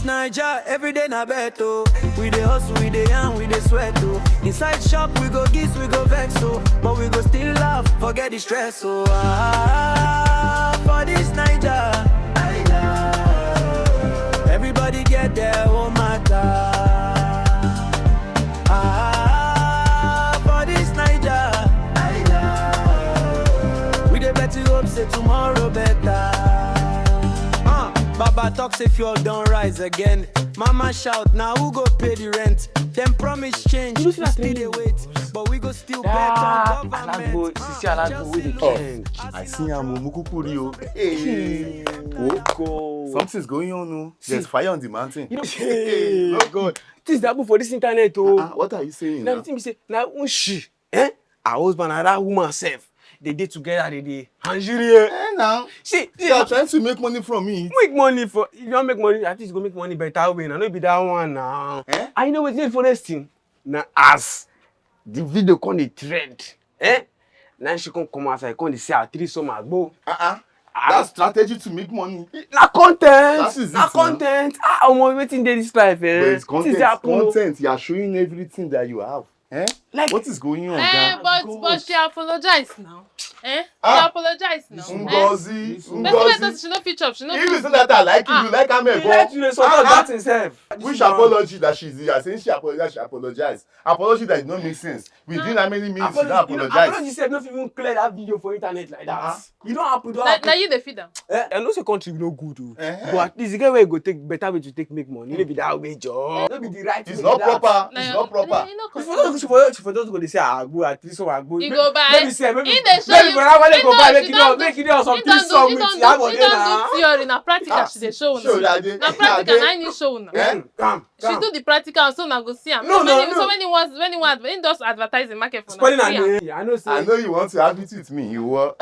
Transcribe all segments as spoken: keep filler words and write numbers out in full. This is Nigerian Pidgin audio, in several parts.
Naija, every day na bet o. We dey hustle, we dey yarn, we dey sweat o. Inside shop, we go giz, we go vex o. But we go still laugh, forget the stress o. Ah, for this Naija, everybody get their own matter. Ah, for this Naija, we dey bet you hope say tomorrow better. Uh, Baba talk say fuel don rise again. Mama shout, now who go pay the rent? Dem promise change, You know, see we that still dey thing. Wait, but we go still bet Ah, on government. Alagbo, Sisi Alagbo, wey dey Talk. trend. I see am o, mo kúkú rí o. Hey. Oh, God. Something's going on o. There's See. Fire on the mountain. You know, Hey, oh God. Things dey happen for this internet o. Ah, what are you saying Now now? The thing be say, na Unshi, eh? Her husband and that woman sef, they dey together, they dey Nigeria. Eh, now. See, see, You are trying to make money from it. Make money for, if you wan make money, at least go make money better way. Na no be that one now. Eh? I know wetin the funniest thing. Na as the video come dey trend, eh? Now she come come outside, come dey say her threesome agbo. Uh-uh. Ah. That's strategy to make money. Na content. That is Na it now. Content. Ah, omo, wetin dey this life, eh? But it's Things dey content. Happen o. Content. You are showing everything that you have. Eh? Like What is going on, Eh, gang? but God. But she apologize now. Eh? She Ah. Apologize now. Eh? Ngozi, Person wey talk Ngozi. say she no fit chop, she no If fit. you say that I like you, Ah. you like am, You like ebo. you dey support Ah, that thing sef. Which apology that she's here? Saying she apologize, she apologize. Apology that did not make sense. Within how many minutes she don Apology, you know, apologize? Apology sef no fit even clear that video for internet like that. Ah. You don't happen, don't Na happen. Na you dey feed am. Eh, I know say country no good o. Eh. But at least the guy wey go take better way to take make money, no be that way, Joe. No be the right It's thing not be that. proper. Na It's your- not proper. You no She control. for, she for, she for just go dey say, "Ah, go at this one, go." You go buy. Maybe say, maybe, He dey show maybe you. Brother Wale He go don- buy, make he it don up, do- make it up some he don this do- song he with don do- Iyabo he Ojo don do now. Theory na practical she dey show Show una. that day. Na practical That na day. him show una. Eh? Calm, She calm. Do the practical so una go see am. No, So no, many, no. So many words, many words. He just advertise the market for Spoiling una. her See am. name. I know say. I know you want to have it with me. You were.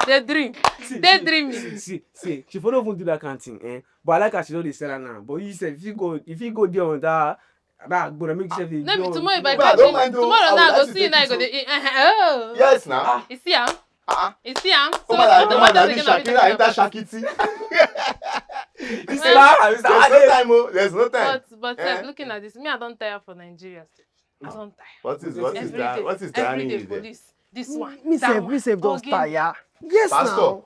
Dey dream. See, Dey see, dreaming. See, see, see. She for no even do that kind thing, eh? But I like as she don dey sell am now. But you sef, if you go, if you go there on that, that go make yourself dey No be do all- Tomorrow if I But I catch don't you, mind though. Tomorrow I would now I like go to see you take now I it go too. dey. Eh, eh, oh. Yes, now. Ah, You see am? Come on, come on, Don't this take am Shakira, enter like Shakiti. Mister Lara, Mister There's no Ade. Time, oh. There's no time. But but Eh? uh, looking at this, me I don tire for Nigeria. I don tire. What is what is Every that? day, What is every dying day is there? Police. This one. Me That sef, one. Me sef don Again. Tire. Yes Pastor. Now.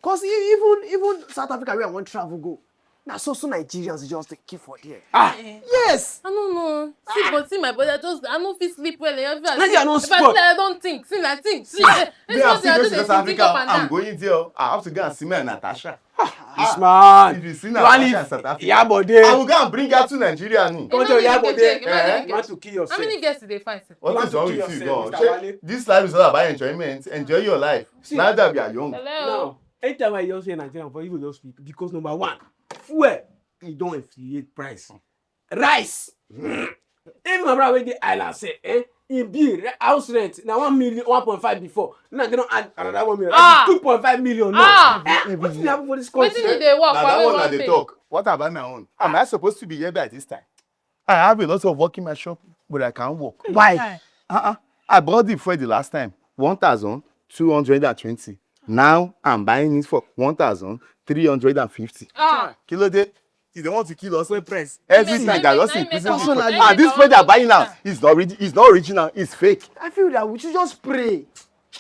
Cause e- even even South Africa where I wan travel go, na so so Nigerians just dey kill for there. Ah. Eh. Yes. I don't know. See, but see my body. I just I no fit sleep well. If I Nigeria no if I spot. Sleep, I don't think. See like thing. See, Me, eh, me, this I'm one dey still do to this South thing, jump Africa. and I'm down. Going there. I have to go and see my Natasha. This man. If you see You wan Natasha leave in South Africa, Iyabo I Ade. Will go and bring her to Nigeria. Ni. Come You to no Iyabo need to Ade. check, you no Eh? need You want to To check. kill yourself. How many girls did they find? What You is want wrong to with kill you, yourself, God? Mister Wale. This life is all about enjoyment. Enjoy your life. See. Now that we are young. Hello. Now, anytime I hear say Nigerian for even just speak because number one, fuel e don inflate price. Rice. Even my brother wey dey island say, eh, e be re- house rent na one million, one point five before. Now they don add another one million. Ah. That is two point five million now. Ah. Eh, wetin dey happen for this country? Wetin you dey work Now for? that Wey one wan na the pay? Talk. What about my own? Am I supposed to be here by this time? I have a lot of work in my shop, but I can't work. Why? Uh-uh. I bought the fuel the last time. One thousand two hundred and twenty. Now I'm buying it for one thousand three hundred and fifty. Ah. Kí ló dé? If they want to kill us, Fuel price. Every Make- time na they im just make- na im increase make it. am- na im And make this am fuel they're one buying now point is not, origi- is not original, it's fake. I feel that we should just pray.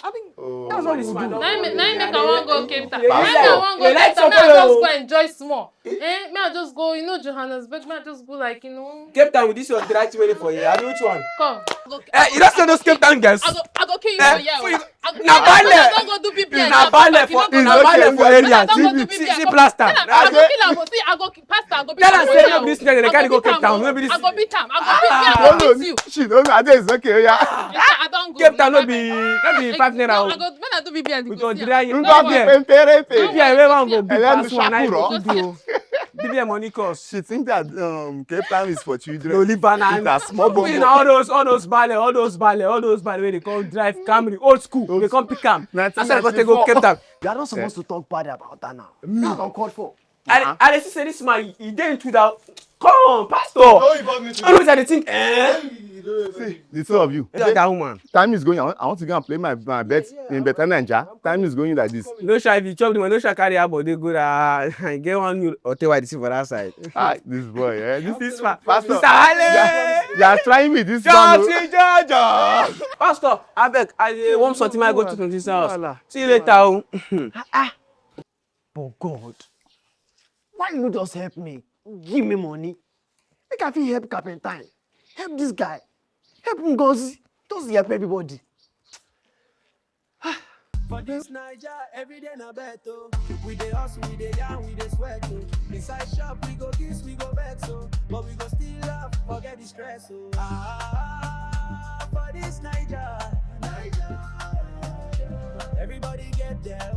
I think Oh. that's what we should do. Na im make- na im make I wan go Cape Town. Yeah, Na im make I wan go Pastor. Cape Town. Make I just go enjoy small. Eh, me I just go, you know, Johannesburg. Me I just go like, you know. Cape Town with this your dry thing wey dey for here. Abi which one? Come. Eh, you don't say those Cape Town girls. I go, I go kill you Eh, for here. for you- I go, Na I go, balẹ̀. I go do B B L. Na balẹ̀ for, You na know, balẹ̀ for area. I go See, do see, B B L. See plaster. I go kill am. See, I go kill pastor. I go beat Tell am. am say no be this thing, they carry go Cape Town. No be this. I go beat am. I go Ah, beat am. no, I go no, beat you. She don't know. I think it's okay. Yeah. I don go. Cape Town no be, no be five naira. I go, when I do B B L, you We go go see am. dry you. N No bá be fi there. pẹ́ntẹ́rẹ́tẹ̀. B B L wey wan go be Ẹlẹ́nu pass one. Na you ṣàkùrọ̀. go do o. B B L money cost. She think that um, Cape Town is for children. No, leave her na. It's a small We bumbo. Na all those, all those balẹ̀, all those balẹ̀, all those balẹ̀ wey dey come drive Camry, old school, dey come pick am. As I go take go Cape Town. You are not supposed to talk bad about that now. That's uncalled for. I, I dey see say this man, he dey into that. Come, pastor. I know wetin I dey think. Eh? See, the two of you. Look at that woman. Time is going. I want, I want to go and play my, my bet in Better Naija. Time is going like this. No sha, if you chop the money, no sha carry her body go that. I get one new hotel wey I dey see for that side. Ah, this boy, eh? This This one. Pastor. Mister Hale. They are trying me this John one. T. Jojo. Pastor, abeg, I dey warm something, make I go to this house. Wahala. See you later o. But God, why you no just help me? Give me money. Make I fit help Carpentine. Help this guy. Help Ngozi. Just help everybody. For this Naija, every day na bet o. We dey hustle, we dey yarn, we dey sweat o. Inside shop, we go kiss, we go vex o. But we go still laugh, forget the stress o. Ah, for this Naija, Naija. Everybody get their